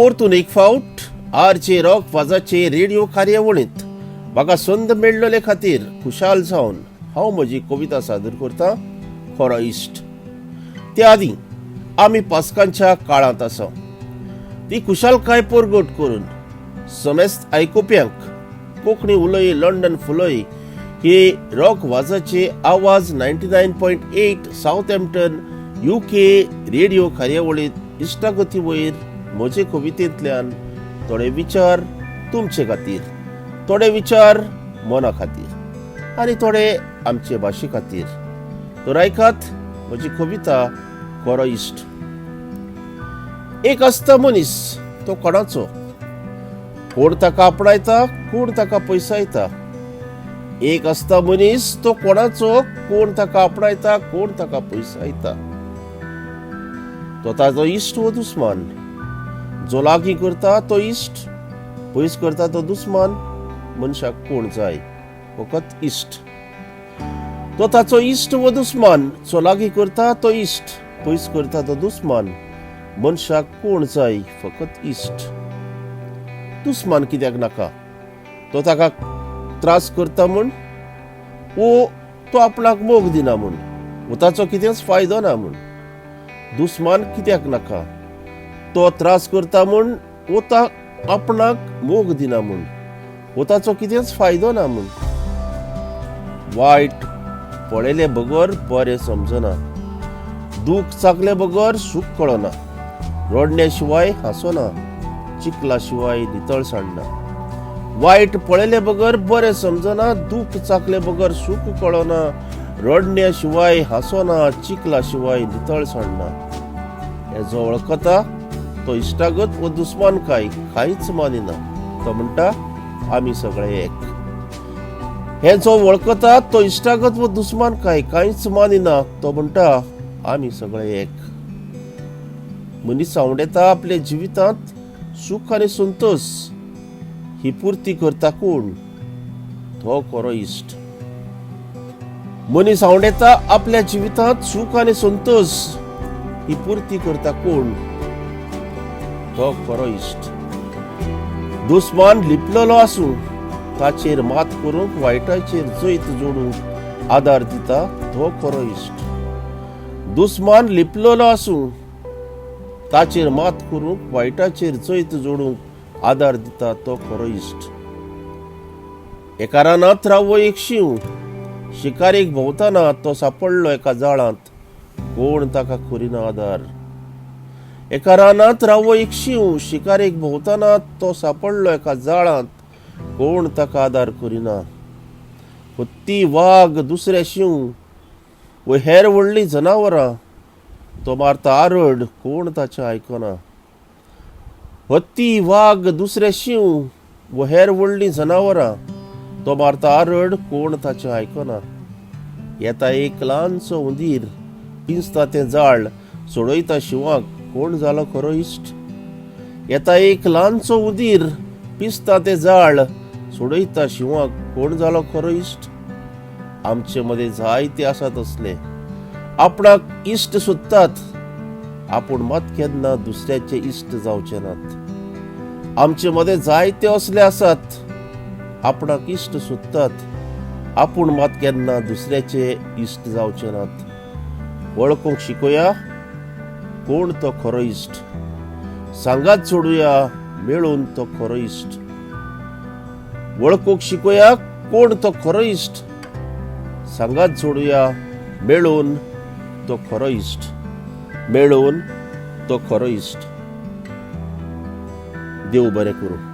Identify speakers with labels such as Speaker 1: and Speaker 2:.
Speaker 1: परतून एक फावट आर जे रॉक वाजाचे रेडिओ कार्यावळींत म्हाका संद मेळ्ळले खातीर खुशाल जावन हांव म्हजी कविता सादर करता, खरो इश्ट. त्या आदीं आमी पास्कांच्या काळांत आसा. ती खुशालकाय परगट करून समेस्त आयकुप्यांक कोंकणी उलय लंडन फुलय हे रॉक वाजाचे आवाज 99.8 सावथहॅम्प्टन UK radio कार्यावळींत इश्टागती वयर म्हजे कवितेंतल्यान थोडे विचार तुमचे खातीर, थोडे विचार मना खातीर आनी थोडे आमचे भाशे खातीर. तर आयकात म्हजी कविता, खरो इश्ट. एक आसता मनीस, तो कोणाचो? कोण ताका आपणायता, कोण ताका पयसायता. एक आसता मनीस, तो कोणाचो? कोण ताका आपणायता, कोण ताका पयसायता. तो ताजो इश्ट वो दुस्मान? जो लागीं करता तो इश्ट, पयस करता तो दुस्मान. मनशाक कोण जाय? फकत इश्ट. तो ताचो इश्ट वो दुस्मान? जो लागीं करता तो इश्ट, पयस करता तो दुस्मान. मनशाक कोण जाय? फकत इश्ट. दुस्मान कित्याक नाका? तो ताका त्रास करता म्हूण, वो तो आपणाक मोग दिना म्हूण, वो ताचो कितेंच फायदो ना म्हूण. दुस्मान कित्याक नाका? तो त्रास करता म्हूण, वो ता आपणाक मोग दिना म्हूण, वो ताचो कितेंच फायदो ना म्हूण. वायट पळयले बगर बरें समजना, दूख चाकले बगर सूख कळना, रडण्या शिवाय हांसोना, चिखला शिवाय नितळ सांडना. वायट पळयले बगर बरें समजना, दूख चाकले बगर सूख कळना, रडण्या शिवाय हांसोना, चिखला शिवाय नितळ सांडना. हे जो वळखता तो इश्टागत व दुस्मान काय कांयच मानिना. तो म्हणटा, आमी सगळे एक. हे जो वळखता तो इश्टागत व दुस्मान काय कांयच मानिना. तो म्हणटा, आमी सगळे एक. मनीस आंवडेता आपल्या जिवितांत सुख आनी संतोष. ही पुर्ती करता कोण? तो खरो इश्ट. मनीस आंवडेता आपल्या जिवितांत सुख आनी संतोष. ही पुर्ती करता कोण? तो खरो इश्ट. दुस्मान लिपलेलो आसूं, ताचेर मात करूंक, वायटाचेर जैत जोडूंक आदार दिता तो खरो इश्ट. दुस्मान लिपलेलो आसूं, ताचेर मात करूंक, वायटाचेर जैत जोडूंक आदार दिता तो खरो इश्ट. एका रानांत रावो एक शींव. शिकारेक भोंवतना तो सापडलो एका जाळांत. कोण ताका करिना आदार. एका रानांत रावो एक शींव. शिकारेक भोंवतना तो सापडलो एका जाळांत. कोण ताका आदार करिना. हत्ती, वाग, दुसरे शींव व हेर व्हडलीं जनावरां, तो मारता आरड, कोण ताचें आयकना. हत्ती, वाग, दुसरे शींव व हेर व्हडलीं जनावरां, तो मारता आरड, कोण ताचें आयकना. येता एक ल्हानसो हुंदीर, पिंजता तें जाळ, सोडयता शिंवाक. कोण जालो खरो इश्ट? येता एक ल्हानसो हुंदीर, पिंजता तें जाळ, सोडयता शिंवाक. कोण जालो खरो इश्ट? आमचे मदें जायते आसात असले, आपणाक इश्ट सोदतात, आपूण मात केन्ना दुसऱ्याचे इश्ट जावचे नात. आमचे मदें जायते असले आसात, आपणाक इश्ट सोदतात, आपूण मात केन्ना दुसऱ्याचे इश्ट जावचे नात. वळखूंक शिकोया कोण तो खरो इश्ट. सांगात सोडुया मेळून तो खरो इश्ट. वळखूंक शिकोया कोण तो खरो इश्ट. सांगात सोडुया मेळून तो खरो इश्ट. मेळून तो खरो इश्ट. देव बरें करूं.